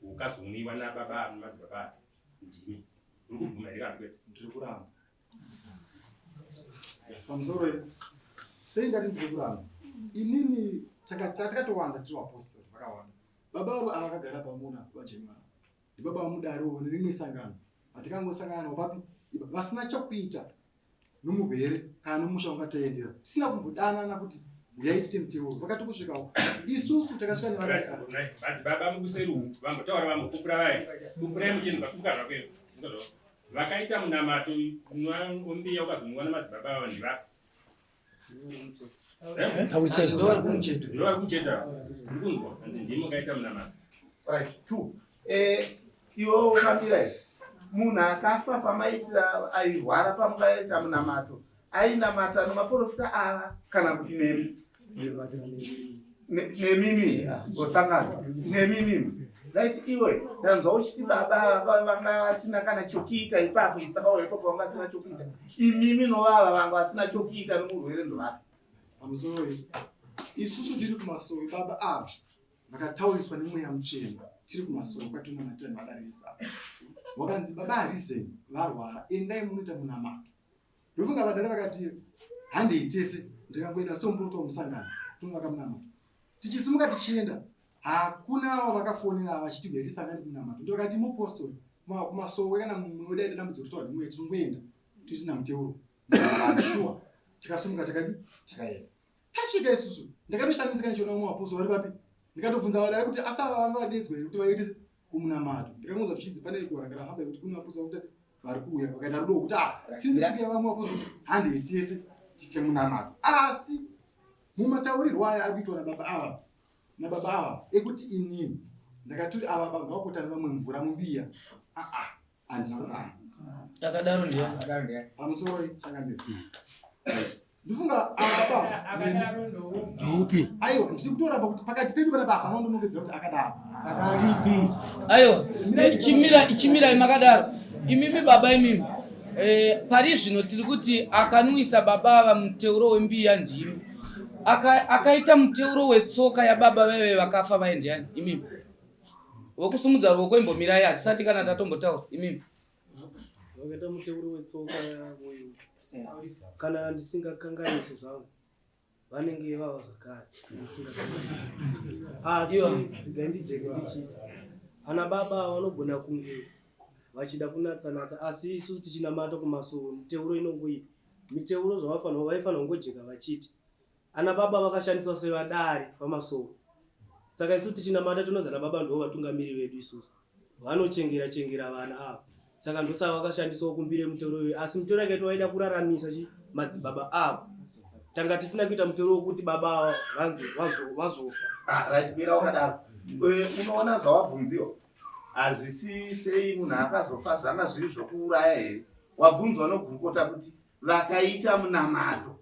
ukazomwiwa nababa avo nemadzibaba avo ndimi. Muri kubvuma here kana kwete? Ndiri kuramba. Pamusoro sei ndati ndiri kuramba? Inini takatowanda tiri vapostori vakawanda. Baba avo ava vakagara pamuna vaJanuary. Ndibaba vamudariwo nerimwe sangano vatikangosangana navo papi vasina chokuita nomurwere kana nomusha ungataendera tisina kumbodanana kuti huyai tiite muteuro vakati kusvikawo isusu takasvika nevamadzibaba mukuseri uku vambotaura vambopupura vaye pupurai muchinhu vasuka zvakwe vakaita munamato ombiya ukazonwiwa namadzibaba ava ndivapa Eh, iwe ukamira munhu akafa pamaitira airwara pamukaita munamato ainamata nemaporofita ava kana kuti nemi nemimi osangana nemimimi right iwe ndanzwa uchiti baba vanga vasina kana chokuita ipapo isi takauya ipapo vanga vasina chokuita imimi novava vanga vasina chokuita nomurwere ndovapi pamusoroi isusu tiri kumasowe baba ava vakatauriswa nemweya mutsvene tiri kumasowe kwatinonamatira nevadarisi ava wakanzi baba harizeni varwara endai munoita munamato ndofunga vadare vakati handei tese ndikangoenda somuprofita wemusangano tonovaka munamato tichisimuka tichienda hakuna avo vakafonera vachiti huya tisangane kunamato ndovakati mupostori kumasowe kana mumwe wedu aita dambudziko ritaura nemweya tinongoenda toitina muteuro shuwa tikasimuka takadi takaenda tasvika isusu ndakatoshamisika ndichiona vamwe vapostori vari papi ndikatobvunza vadare kuti asi ava vanga vadedzwa here kuti vaite kumunamato ndikamuudza zvichinzi pane igora rafamba yekuti kune vapostori vakuita vari kuuya vakaita rudo kuti ah sinzi kuuya vamwe vapostori handei tese tiite munamato asi mumataurirwo aya ari kuitwa nababa ava nababa ava ekuti inini ndakaturi ava baba ngavakotane vamwe mvura mumbiya aa handina kudaro akadaro ndiani pamusoro changamire ndifunga ava ndoupi aiwa ndiri kutoramba kuti pakati pedu pana baba vanondonongedzera kuti akadaro saka aripi aiwa chimira chimirai makadaro imimi baba imimi eh, pari zvino tiri kuti akanwisa baba ava muteuro wembiya ndimi akaita muteuro wetsoka yababa vaive vakafa vaye ndiani imimi vokusumudza ruoko imbomirai hatisati kana tatombotaura imimi vakaita muteuro wetsoka yavo kana ndisingakanganisi zvangu vanenge vava zvakare asi regai ndijeke ndichiita ana baba vanogona kunge vachida kunatsanatsa asi isu tichinamata kumasowe miteuro inongoipa miteuro zvavafanira vaifanira kungojeka vachiti Ana baba vakashandiswa sevadare vamasowe. Saka isu tichinamata tinozi ana baba ndivo vatungamiri vedu isusu. Vanochengera chengera vana ava. Saka ndosaka vakashandiswa kumbire mutoro iyoyo. Asi mutoro yakaitwa vaida kuraramisa chi madzibaba avo. Tanga tisina kuita mutoro wekuti baba ava vanzi vazofa. Ah, right, mira wakadaro. Eh, unoona zvawabvunziwa hazvisi sei munhu akazofa zvanga zviri zvokuuraya here wabvunzwa nogurukota kuti vakaita munamato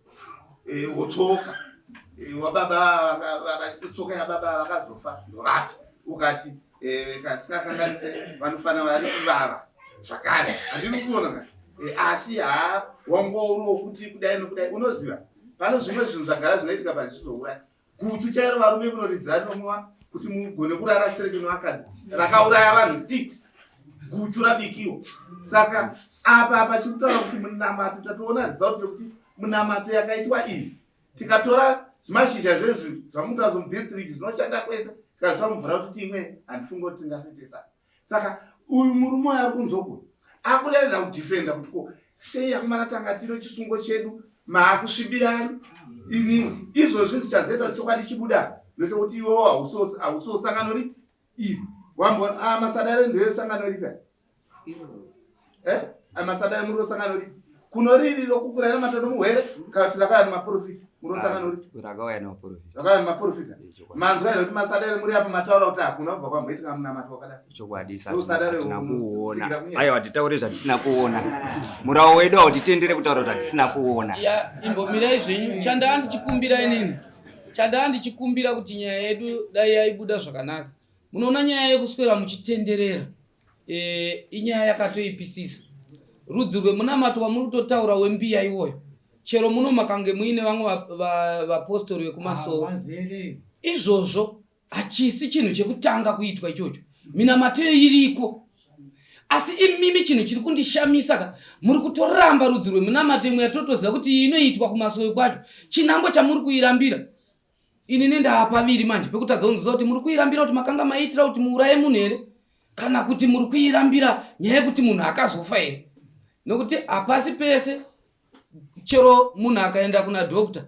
eh, wotsoka eh, wababa tsoka yababa vakazofa ndovapi ukati eh, katisikakanganise vanofanira vari kuvava zvakare handiri kuona ka asi haa wangouri wokuti kudai nokudai unoziva pano zvimwe zvinhu zvagara zvinoitika pazvizouraya Guchu chairo varume munoriziva rinomwiwa kuti mugone kurara straight nevakadzi rakauraya vanhu 6 guchu rabikiwa saka apa apa chikutaura kuti munamato tatoona result yekuti munamato yakaitwa iyi tikatora zvimashizha zvezvi zvamunotaura zvomubistrik zvinoshanda kwese tikazviisa mumvura kuti timwe handifunge kuti tingafetesa saka uyu murume uyo ari kunzwa uku Akudaidza kudefenda kuti ko sei akomana tanga tino chisungo chedu maakusvibirani ini izvozvi zvichazoita chokwadi chibuda ndechekuti iwewo hausiwo sangano ripi iri wambo ah, masadare ndoyo sangano ripi eh amasadare muri sangano ripi kuno riri rokukura namatano muhwere kana kuti rakauya nemaprofita muri sangano ripi rakauya nemaprofita rakauya nemaprofita manzwa here kuti masadare muri apa mataura kuti hakuna kubva kwamboitika munamato wakadai chokwadi hatina kuona aiwa titaure zvatisina kuona murawo wedu hautitendere kutaura zvatisina kuona ya imbomirai zvenyu chandaa ndichikumbira inini chandaa ndichikumbira kuti nyaya yedu dai yaibuda zvakanaka munoona nyaya yekuswera muchitenderera e, inyaya yakatoipisisa rudzi rwemunamato wamuri kutotaura wembiya iwoyo chero muno makange muine vamwe vapostori vekumasowe ah, izvozvo hachisi chinhu chekutanga kuitwa ichocho minamato iyo iriko asi imimi chinhu chiri kundishamisa ka muri kutoramba rudzi rwemunamato imwe yatotoziva kuti inoitwa kumasowe kwacho chinambo chamuri kuirambira ini nendaapaviri manje pekutadza kunziza kuti muri kuirambira kuti makanga maiitira kuti muuraye munhu here kana kuti muri kuirambira nyaya yekuti munhu akazofa here nokuti hapasi pese chero munhu akaenda kuna doctor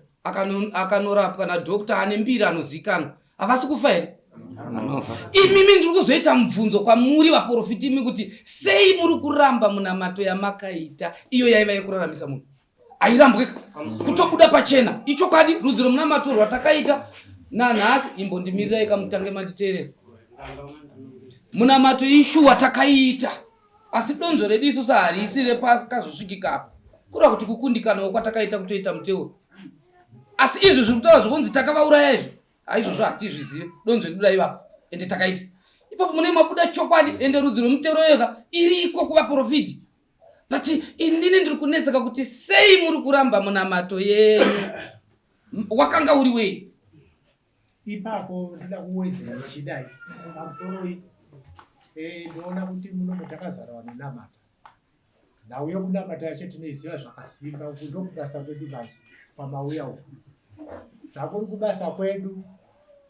akanorapwa nadoctor ane mbiri anozikanwa havasi kufa here imimi ndiri kuzoita mubvunzo kwamuri vaprofiti imi kuti sei muri kuramba munamato yamakaita iyo yaiva yekuraramisa munhu airambweka kutobuda pachena ichokwadi rudzi rwemunamato rwatakaita nanhasi imbondimirirai kamutange manditeerera munamato ishuwa takaiita asi donzvo redu isusu harisi repakazosvikika apa kureva kuti kukundikanawo kwatakaita kutoita muteuro asi izvi zviri kutaura zvokunzi takavauraya izvi haizvozvo hatizvizive donzvo redu raivapo ende takaita ipapo mune mabuda chokwadi ende rudzi rwemutero yoka iriko kuvaprofiti but inini ndiri kunetseka kuti sei muri kuramba munamato yenyu wakanga uri wei Ipapo ndoda kuwedzera ndichidai pamusoroi eh, ndoona kuti munomo takazara vanonamata. Nhau yokunamata yacho tinoiziva zvakasimba uku ndokubasa kwedu manje kwamauya uku zvakuri kubasa kwedu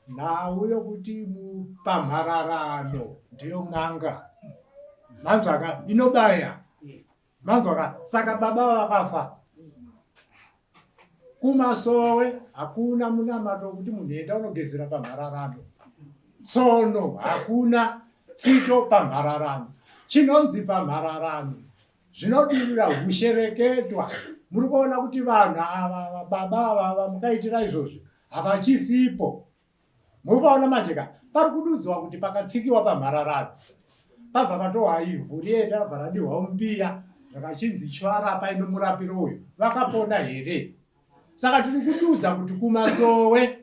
nhau yokuti pamhararano ndiyo n'anga manzwaka inobaya Manzwa ka? Saka baba vakafa. Kumasowe hakuna munamato wekuti munhu enda unogezera pamhararano. Tsono hakuna tsito pamhararano. Chinonzi pamhararano zvinodurura hushereketwa. Muri kuona kuti vanhu ava baba ava vamukaitira izvozvi havachisipo. Murupaona manje ka pari kududzwa kuti pakatsikiwa pamhararano pabva patohwa ivhu riye rabva radihwa mumbiya zvakachinzi chivarapa ino murapiro uyu vakapona here saka tiri kududza kuti kumasowe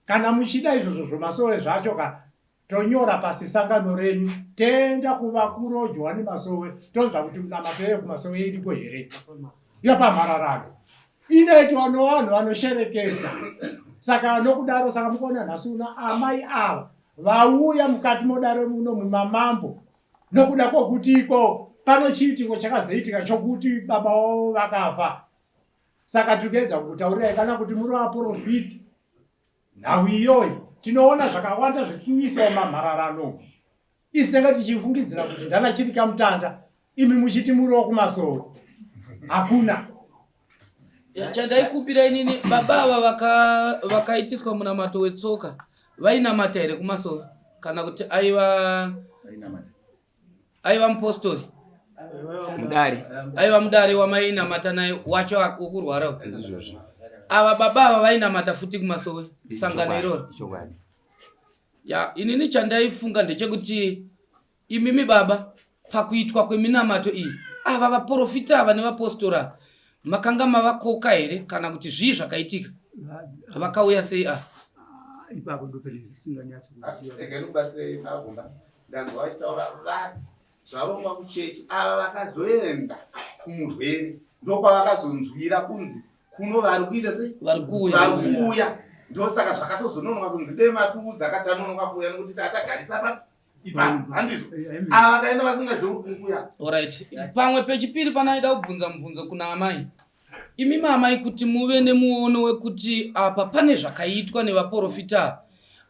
kana muchida izvozvo zvomasowe zvacho ka tonyora pasi sangano renyu toenda kuvakurojwa nemasowe tonzwa kuti munamato yeyo kumasowe iriko here yopamhararano inoitwa novanhu vanoshereketa saka nokudaro saka mukuona nhasi una amai ava vauya mukati modare muno mumamambo nokuda kwokuti iko pano chiitiko chakazoitika chokuti baba wavo vakafa saka tiri kuedza kukutaurirai kana kuti muri vaprofiti nhau iyoyi tinoona zvakawanda zvikuisawo mamhararano Isi tanga tichifungidzira kuti ndana chiri kamutanda imi muchiti muriwo kumasowe hakuna. Chandaikumbira inini baba ava vakaitiswa munamato wetsoka vainamata here kumasowe kana kuti aiva aiva mupostori mudare aiva mudare wamainamata naye wacho wokurwara ava baba ava vainamata futi kumasowe sangano iroro Ya, inini chandaifunga ndechekuti imimi baba pakuitwa kweminamato iyi ava vaporofita ava nevapostora makanga mavakoka here kana kuti zvii zvakaitika vakauya sei a ah? ipapo ndopendisinganyatsi kuziva magumba ndanzwa vachitaura vati zvarongwa kuchechi ava vakazoenda kumurwere ndokwavakazonzwira kunzi kuno vari kuita sei vari kuuya ndosaka zvakatozononoka kunzi dei matiudza katanonoka kuuya nekuti tatagarisa pa ipapo handizvo ava vakaenda vasingazivi kuti kuuya orit pamwe pechipiri panaida kubvunza mubvunzo kuna amai Imi amai kuti muve nemuono wekuti apa pane zvakaitwa nevaporofita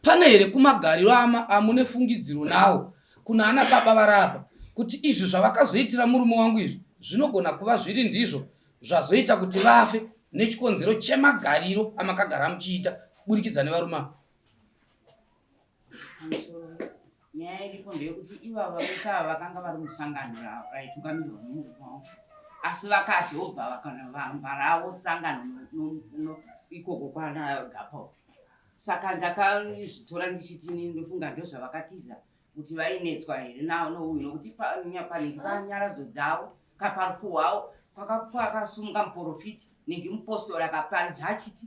pane here kumagariro ama amune fungidziro nawo kuna ana baba varapa. kuti izvi zvavakazoitira murume wangu izvi zvinogona kuva zviri ndizvo zvazoita kuti vafe nechikonzero chemagariro amakagara muchiita kuburikidza nevarume ava? Nyaya iripo ndeyekuti ivava vese ava vakanga vari musangano raitungamirirwa nomurume wangu, asi vakazobva vakanovamba ravo sangano ikoko kwana Gapa. Saka ndakazvitora ndichiti ini ndofunga ndozvavakatiza kuti vainetswa here nouyu, nokuti panenge panyaradzo dzavo kaparufu hwavo kwakasumuka muporofiti nenge mupostori akaparidza achiti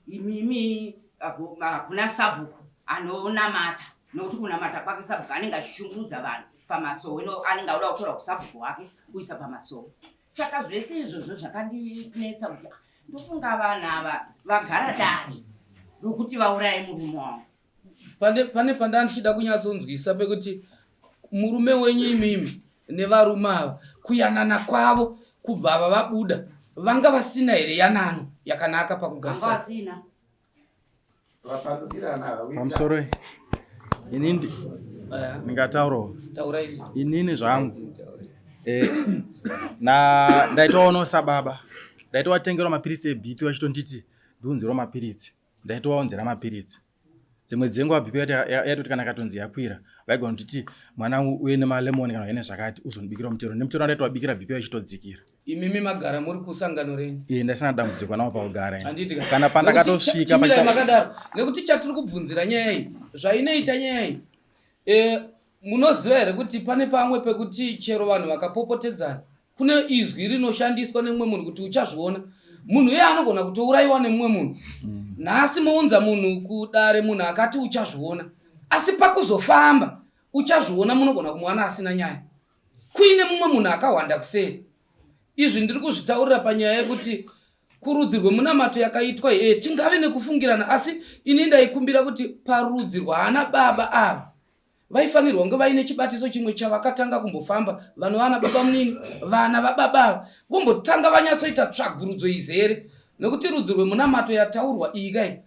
imimi hakuna sabhuku anonamata, nokuti kunamata kwake sabhuku anenge achishungurudza vanhu pamasowe, anenge auda kutora usabhuku hwake kuisa pamasowe. Saka zvese izvozvo zvakandinetsa kuti ndofunga vanhu ava vagara dare rokuti vauraye murume wangu. Pane pandaa ndichida kunyatsonzwisa pekuti murume wenyu imimi nevarume ava kuyanana kwavo kubva ava vabuda vanga vasina here yanano yakanaka pakugarisa? Vasina. Pamusoro inini ndingataurawo inini zvangu na ndaitowaonawo sababa, ndaitowatengerwa mapiritsi eBP vachitonditi ndiunzirwa mapiritsi, ndaitowaunzira mapiritsi dzimwe dzenguva BP yaitoti kana katonzi yakwira vaigona kutiti mwana uye nemalemoni kana uye nezvakati uzondibikira mutero, nemutero wandaitowabikira BP yachitodzikira. Imimi magara muri kusangano renyu? Iye ndasina dambudziko nawo pakugara ini. Kana pandakatosvika makadaro nekuti chatiri kubvunzira nyaya iyi zvainoita nyaya iyi, munoziva here kuti pane pamwe pekuti chero vanhu vakapopotedzana kune izwi rinoshandiswa nemumwe munhu kuti uchazviona, munhu iye anogona kutourayiwa nemumwe munhu. Nhasi mounza munhu kudare, munhu akati uchazviona, asi pakuzofamba uchazviona munogona kumuwana asina nyaya, kuine mumwe munhu akahwanda kuseri. Izvi ndiri kuzvitaurira panyaya yekuti kurudzi rwemunamato yakaitwa tingave nekufungirana, asi ini ndaikumbira kuti parudzi rwaana baba ava vaifanirwa kunge vaine chibatiso chimwe chavakatanga kumbofamba vanovana baba munini vana vababa ava vombotanga vanyatsoita tsvagurudzo izere, nekuti rudzi rwemunamato yataurwa iyi kai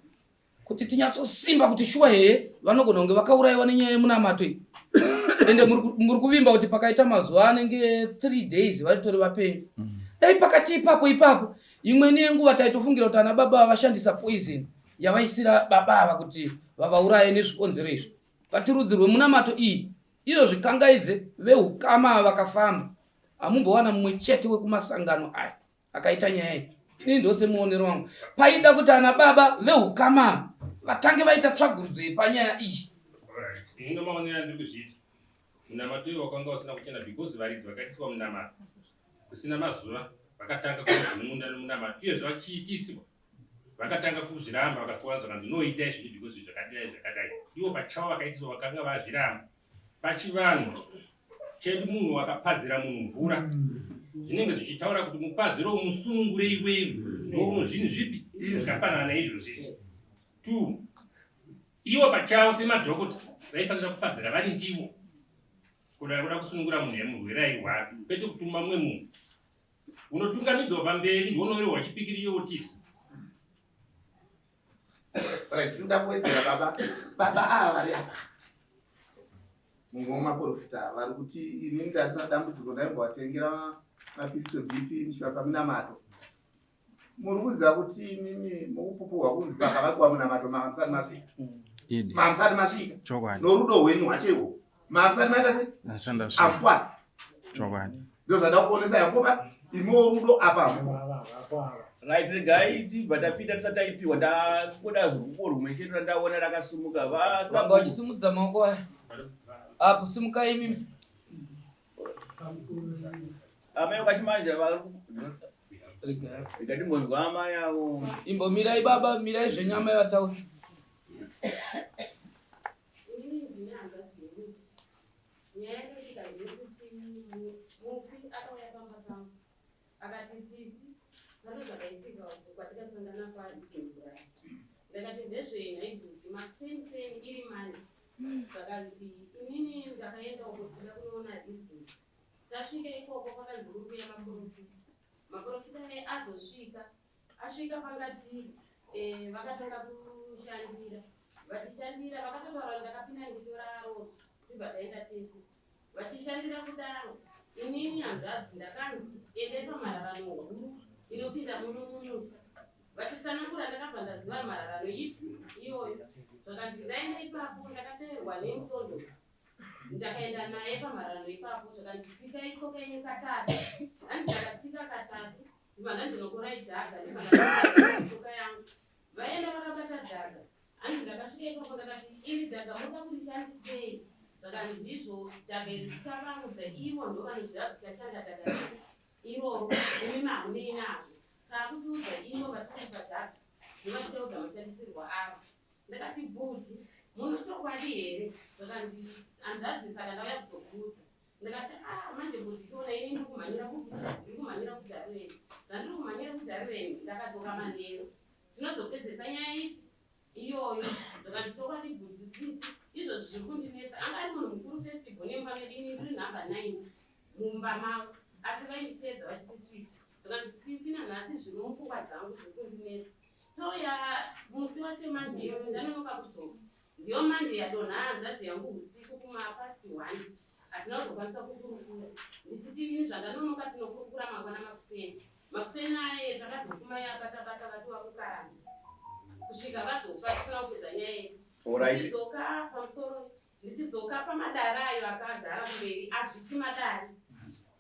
kuti tinyatsosimba kuti shuwa hee vanogona kunge vakaurayiwa nenyaya yemunamato iyi. Ende muri kuvimba kuti pakaita mazuva anenge 3 days varitori vapenyu. Dai pakati ipapo ipapo imweni yenguva taitofungira kuti ana baba vashandisa poison yavaisira baba ava kuti vavauraye nezvikonzero izvi. But rudzi rwemunamato iyi iyo zvikangaidze veukama vakafamba, hamumbowana mumwe chete wekumasangano aya akaita nyaya iyi. Ini ndose muonero wangu paida kuti ana baba veukama vatange vaita tsvagurudzo yepanyaya iyi. Ini ndomaonero andiri kuzviita, munamato iwo wakanga usina kuchena because varidzi vakaitiswa munamato kusina mazuva vakatanga kuzununda nomunamato, uyezve vachiitiswa vakatanga kuzviramba, vakasvika zvakanzi noita izvi because zvakadai zvakadai, ivo pachavo vakaitiswa vakanga vazviramba. Pachivanhu chedu munhu wakapazira munhu mvura zvinenge zvichitaura kuti mupaziro musunungure iwewe ndouno zvinhu zvipi zvakafanana naizvozvo izvi. 2 ivo pachavo semadhokota vaifanira kupazira vari ndivo kuda kusunungura munhu yemurwere airwara, kwete kutuma mumwe munhu unotungamidzwa pamberi ndiwonorehwa chipikiri yotisa. Right, tinoda kuwedzera baba. Baba ava vari apa mumwe wemaprofita vari kuti ini ndasina dambudziko, ndaimbovatengera mapiritsi eBP ndichivapa minamato. Muri kuziva kuti imimi mukupupurwa kunzi pakavakiwa munamato mamusati masvika, mamusati masvika norudo hwenyu hwachehwo mamusati maita sei amupwani. Chokwadi ndozvada kuonesa yakoba imiwo rudo apa hamupo. Right, regai tibva tapinda tisati taipiwa. Ndakuda rupo rumwe chete randaona rakasumuka. Vanga vachisimudza maoko aya apo, simukai imimi. Amai vakachimanja rega timbonzwa amai avo. Imbomirai baba, mirai zvenyu amai vataura. Nyaya inoitika ndeyekuti mufi akauya pamba pangu akati, sisi, pane zvakaitika uko kwatikasangana paDecember. Ndakati ndezvei nhai bhuti? Makuseni seni iri manje zvakanzi inini ndakaenda uko tichida kunoona reason. Tasvika ikoko kwakanzi kuri kuuya maprofita. Maprofita aya azosvika, asvika pangatiri vakatanga kushandira, vachishandira vakatotaura kuti ndakapinda ndichitora rozo tibva taenda tese. Vachishandira kudaro, inini hanzvadzi ndakanzi endai pamhararano huru inopinda muno mumusha. Vachitsanangura ndakabva ndaziva mhararano ipi iyoyo. Zvakanzi ndaenda ipapo ndakateerwa nemusondo. Ndakaenda naye pamhararano ipapo zvakanzi tsikai tsoka yenyu katatu. Hanzi ndakatsika katatu ndibva ndandinokorai dhaga ndibva ndakabata tsoka yangu. Vaenda vakabata dhaga. Hanzi ndakasvika ipapo ndakati iri dhaga munoda kurishandisei? Zvakanzi ndizvo dhaga iri tichavaudza ivo ndovanoziva zvichashanda dhaga redu iroro imi mahamunei nazvo. Taakutiudza ivo vatikupa dhaga ndovatichaudza mashandisirwo aro. Ndakati bhudhi muno chokwadi here? Zvakanzi hanzvadzi saka ndauya kuzokuudza. Ndakati ah manje bhudhi chiona ini ndiri kumhanyira kupi? Ndiri kumhanyira kuDharureni. Zvandiri kumhanyira kuDharureni ndakadzoka manheru. Tinozopedzesa nyaya ipi iyoyo zvakanzi chokwadi bhudhi sisi izvozvi zviri kundinetsa. Anga ari munhu mukuru first born yemumba medu ini ndiri number 9 mumba mavo asi vaindisheedza vachiti sisi. Zvakanzi sisi nanhasi zviri mupfungwa dzangu zviri kundinetsa. Touya musi wacho manje iyoyo ndanonoka kudzoka. Ndiyo manje yadonha hanzvadzi yangu usiku kuma past 1 hatina kuzokwanisa kukurukura ndichiti ini zvandanonoka tinokurukura mangwana makuseni. Makuseni aye takazofuma yabatabata vatova kukaranga kusvika vazofa tisina kupedza nyaya yedu. Ndichidzoka pamusoro ndichidzoka pamadare ayo akagara kumberi azviti madare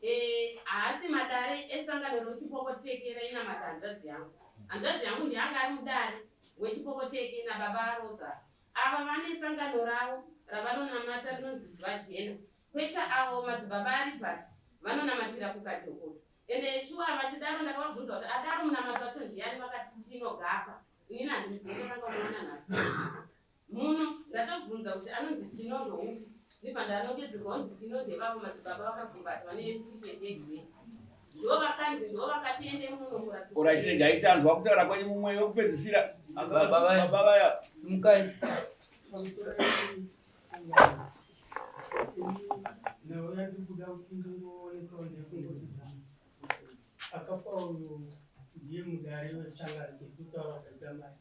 eh, haasi madare esangano rochipokoteke rainamata hanzvadzi yangu. Hanzvadzi yangu ndiye anga ari mudare wechipokoteke nababa Rosa. Ava vane sangano ravo ravanonamata rinonzi Zuva Jena. Kwete avo madzibaba aRibert vanonamatira kuKajokoto. Ende shuwa vachidaro ndakavabvunza kuti adaro munamato wacho ndiyani vakati Tino Gapa. Inini handimuzivi ndakanga muona nhasi. Muno ndatobvunza kuti anonzi Tino ndoupi ndibva ndanongedzerwa kunzi Tino ndevavo madzibaba vakapfumbata vane t-shirt yegreen. Ndivo vakanzi ndivo vakati ende munonokuratidza. Alright, regai tanzwa kutaura kwenyu mumwe wekupedzisira. Baba vaya. Baba vaya. Simukai. Nhau yandikuda kuti ndingoonesawo ndekungoti akafa uyu ndiye mudare wesangano ekutaura zvasamai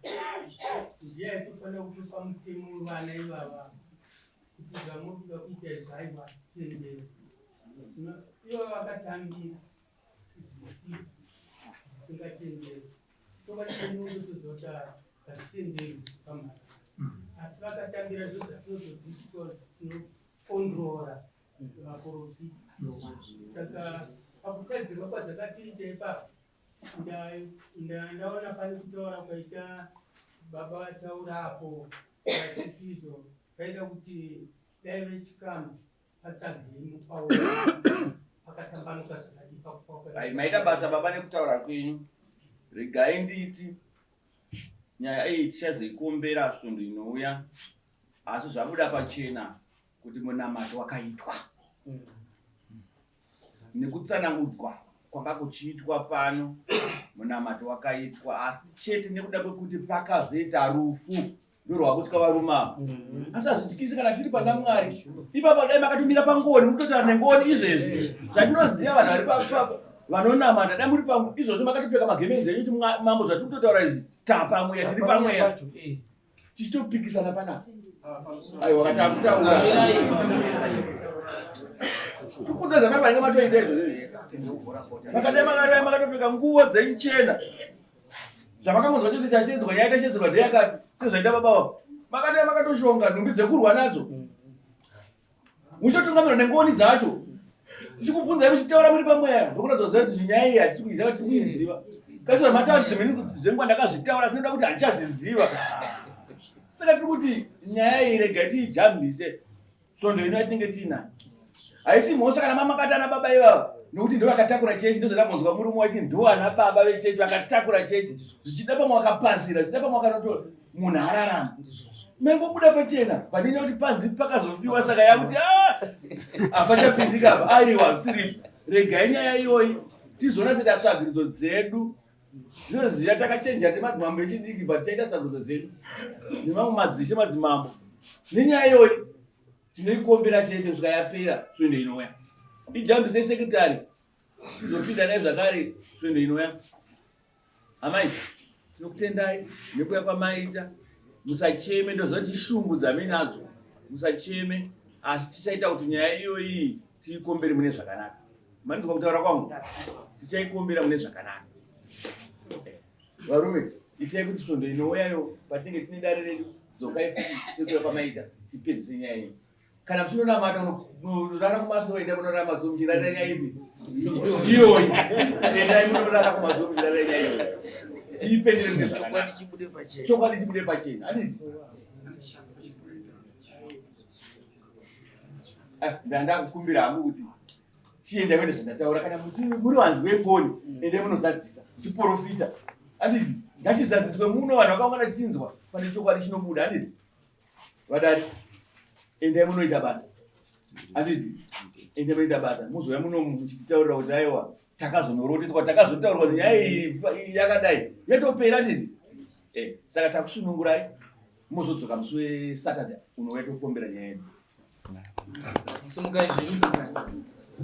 ndiye aitofanira kutopa mutemo wevana ivava kuti zvamuri kuda kuita izvi haiwa hatitendere ivo vakatambira zvisi zvisingatenderwi tovatinotoziva kuti hazvitenderwi pamhara asi vakatambira zvo zvatinotodzidziswa kuti tinoondorora vaporofita saka pakutadzirwa kwazvakatoita ipapo ndaona pane kutaura kwaita baba vataura apo vachitizo vaida kuti dai vechikamu patsvagei mupawo pakatambanuka zvakadii pakufa Ai, maita basa baba nekutaura kwenyu. Regai nditi nyaya iyi tichazoikombera svondo inouya, asi zvabuda pachena kuti munamato wakaitwa nekutsanangudzwa kwanga kuchiitwa pano munamato wakaitwa asi chete nekuda kwekuti pakazoita rufu ndorwakutya varume ava mm-hmm. asi hazvityisi kana tiri pana mwari ipapa dai makatomira pangoni mukutotaura nengoni izvezvi zvatinoziva vanhu vari vanonamata dai muri pangu izvozvo makatopfeka magemenzi enyu kuti mambo zvatiri kutotaura izvi tapamweya tiri pamweya eh. tichitopikisana panapa aiwa katakutaura tikudza zvamai vanenge matoita izvozvo makadai makadai makatopfeka nguvo dzenyu chena zvamakangonzwa chete chashedzwa nyaya tashedzerwa ndeyakati sezvaita baba vavo makadai makatoshonga nhumbi dzekurwa nadzo muchitotungamirwa nengoni dzacho tichikubvunzai muchitaura muri pamweya ndokuratidza kuziva kuti nyaya iyi hatisi kuiziva tiri kuiziva kasi zvamataura dzimweni dzenguva ndakazvitaura sinoda kuti handichazviziva saka tiri kuti nyaya iyi regai tiijambise svondo ino yatinenge tiinayo haisi mhosva kana mamakati ana baba ivava nokuti ndo vakatakura chechi ndozvandambonzwa murume waiti ndo ana baba vechechi vakatakura chechi zvichida pamwe vakapazira zvichida pamwe vakanotora munhu ararama mengobuda pachena panenya kuti panzi pakazofiwa saka yakuti ah, hapachapindika apa aiwa zvisiri izvo regai nyaya iyoyi tizoona toita tsvagiridzo dzedu zvinoziva takachenjera nemadzimambo echidiki but tichaita tsvagiridzo dzedu nemamwe madzishe madzimambo nenyaya iyoyi tinoikombera chete kusvika yapera svondo inouya ijambise sekretary tizopinda naye zvakare svondo inouya Amai, tinokutendai nekuya kwamaita. Musacheme, ndoziva kuti ishungu dzamuinadzo. Musacheme, asi tichaita kuti nyaya iyoyi Tiikombere mune zvakanaka. Manzwa kutaura kwangu? Tichaikombera mune zvakanaka. Eh, varume, itai kuti svondo inouyayo patinenge tine dare redu, dzokai futi sekuya kwamaita tipedzise nyaya iyi. Kana muchinonamata unorara kumasowe, endai munorara masowe muchirarira nyaya ipi? Iyoyi. Endai munorara kumasowe muchirarira nyaya iyoyi. Tiipendere mune zvakanaka. Chokwadi chibude pachena. Handiti? Ah, ndandakukumbira hangu kuti chienda kuenda zvandataura kana muri vanzi vengoni mm. ende munozadzisa chiporofita anditi ngachizadziswe muno vanhu vakaungana chinzwa pane chokwadi chinobuda anditi vadari endai munoita basa anditi endai munoita basa muzouya muno muchititaurira kuti aiwa takazonoroteswa takazotaurwa kuti nyaya iyi yakadai yatopera anditi eh, saka takusunungurai mozodzoka musi wesaturday unouya tokuombera nyaya yedu simukai zvenyu.